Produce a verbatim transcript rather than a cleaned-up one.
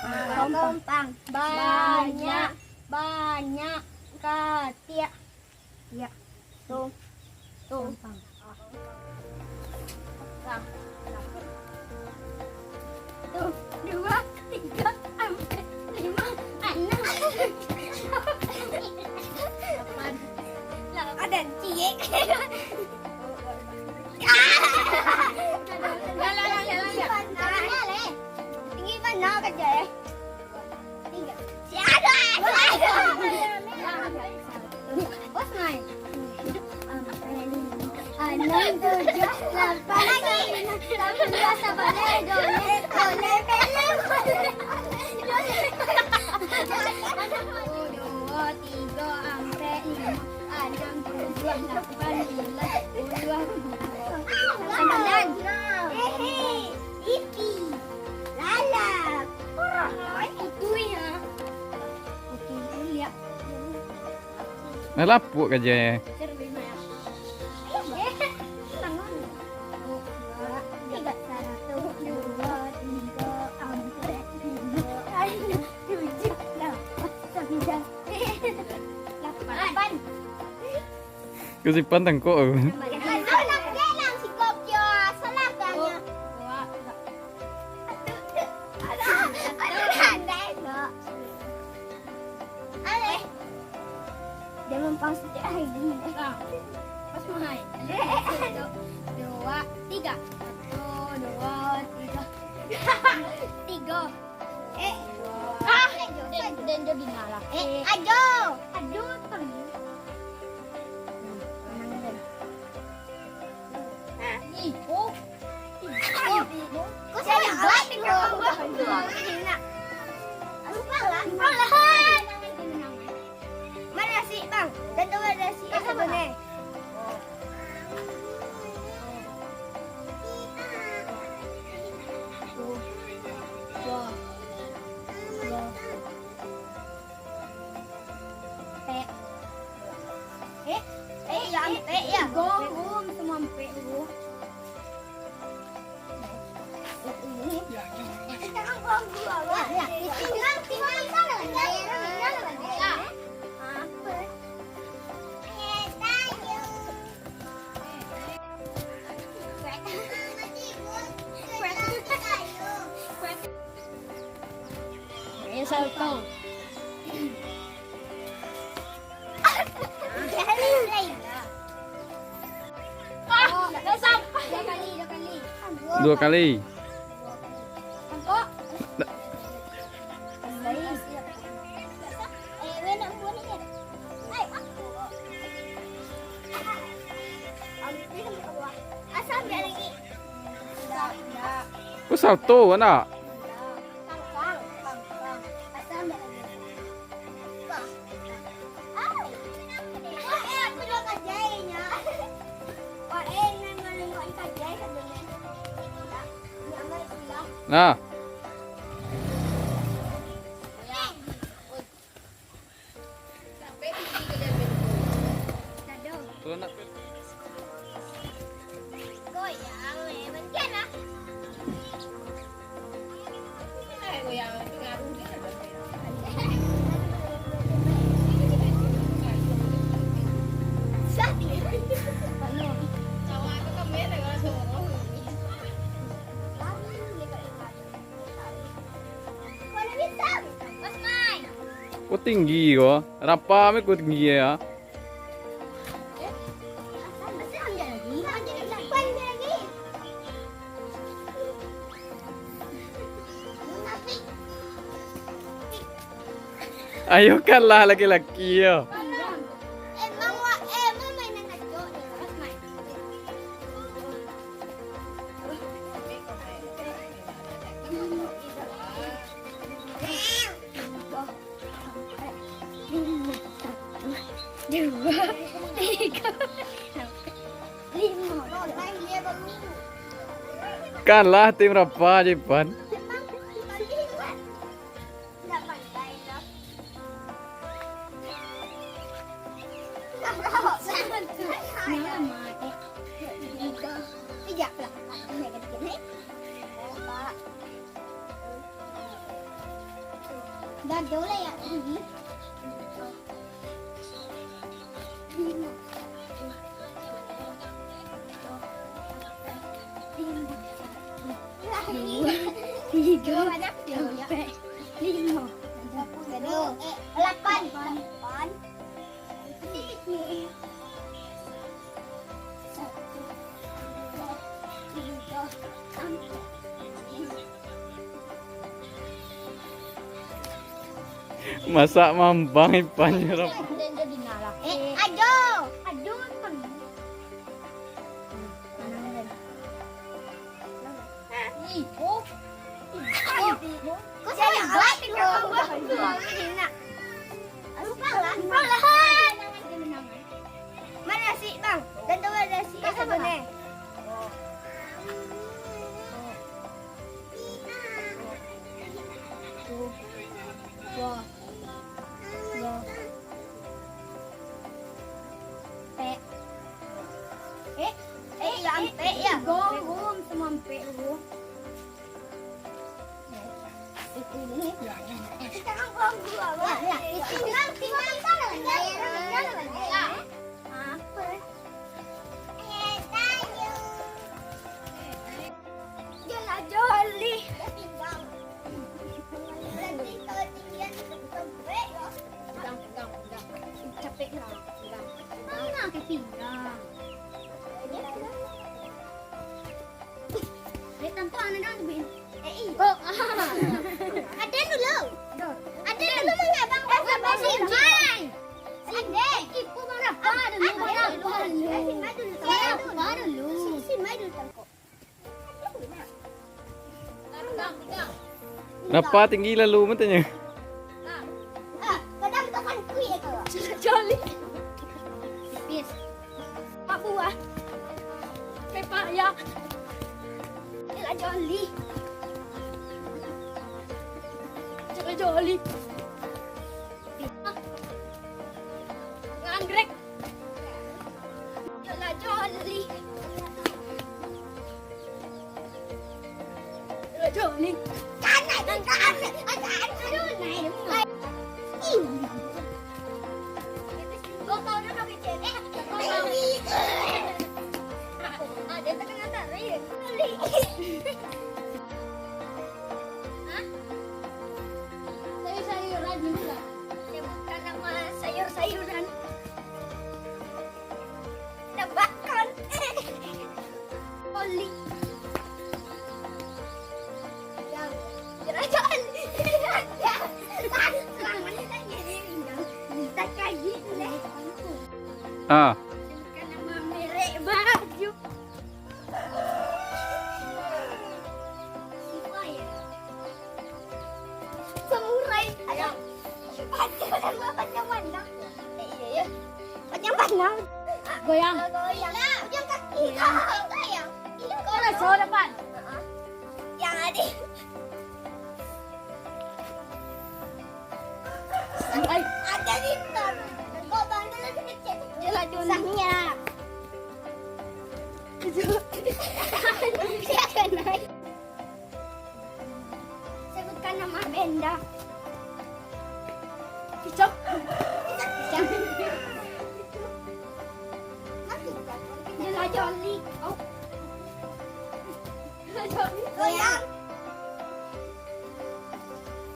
Kompang. Banyak, banyak katik. Ya. Tuh. Tuh. Tuh, dua, tiga, empat, lima, enam, tujuh, delapan. Lah, ada ciek. Lah, lah, lah, lah, lah. Tinggi mana kerja, eh? Tiga. Siapa? Bos main. Enam, tujuh, lapan, sembilan, sepuluh, sebelas, dua belas, dua belas, dua belas. Dua, tiga, empat, lima, enam, tujuh, lapan, sembilan, sepuluh, dua puluh. Sembilan. Hehe. Ipi. Lalap. Orang lain itu ya. Oke, lihat. Nah, lapuk aja ya. Tiga, satu, dua, tiga, empat, lima, enam, tujuh, lapan, sembilan, delapan. Kesipan tangkok tu. Salah, salah, si Gokyo, salah tanya. Dia memang sedikit lagi. Nah, pas mulai. Satu, dua, tiga. Satu, dua, tiga. Tiga. Eh, ah, dan, dan jo bina lah. Eh, ajo. Aduh, tengah. Ih, oh. Kok saya buat? Lupa lah. Mana nasi, Bang? Dan tu ada nasi. Apa, Bang? Pek. Eh, eh, ya, eh, ampek, ya. Gong, um, semua ampek, um. Tinggal, tinggal, tinggal, tinggal, tinggal. Apa? Eh, salto. Dua kali, dua kali. Dua kali. Salto. Kok salto, anak? Nah. Kalau nak Kok tinggi ko? Rapa me kok tinggi ya? Ayo kalah laki-laki yo. Dua, tiga, lima. Kalah tim Rapa, Jipan. Dah boleh ya ini. Tiga, empat, lima, sepuluh, delapan. Masak mambang ipannyo. Eh, ajo. Ajo kan. Ih, oh. Ih, oh. Kok saya buat tiga puluh dua? Enak. Lupa lah. Lupa lah. Mana nasi, Bang? Dan tu ada nasi. Kat sana, Bang. Wah. Wah. Pek. Eh, eh, ya, ampek ya. Gom, gom, sama ampek lu. Itu ini. Sekarang gom dua, Bang. Ya, ya. Tinggal, tinggal, tinggal. Apa? Jelajah lih. Capek lah. Mana ke pinggang? Eh, tanpa anak dah tu, Bin. Eh, iyo. Oh, ah. Ada dulu. Ada dulu mengabang bahasa Bali. Mai. Sini. Ibu marah. Apa dulu? Apa dulu? Apa dulu? Apa dulu? Napa tinggi lalu matanyo? Ah, kadang takan kuih tu. Joli. Pipis. Pak buah. Pepaya. Jelajah lih. Jelajah lih. Anggrek. Jelajah lih. Jelajah lih. Kanan, kanan, kanan. Aduh, naik. Ih. Kau tahu dah kami cewek. Kau tahu. Ah, dia tengah tarik. Hah? Sayur-sayuran dulu lah. Sebutkan nama sayur-sayuran. Tebakan. Oli. Yang kerajaan. Tak kaji leh. Ah. Sebutkan nama merek baju. Samurai. Ayo. Panjang, panjang, panjang. Eh, iya, iya. Panjang, panjang. Goyang. Goyang. Ujung kaki. Goyang. Goyang. Goyang. Goyang. Goyang. Yang ada. Ai. Ada di tor. Kok bangga lagi kecil? Jelas, Jun. Sahnya. Dia kena. Sebutkan nama benda. Pisang. Pisang. Jelajah lih. Oh. Jelajah lih. Goyang.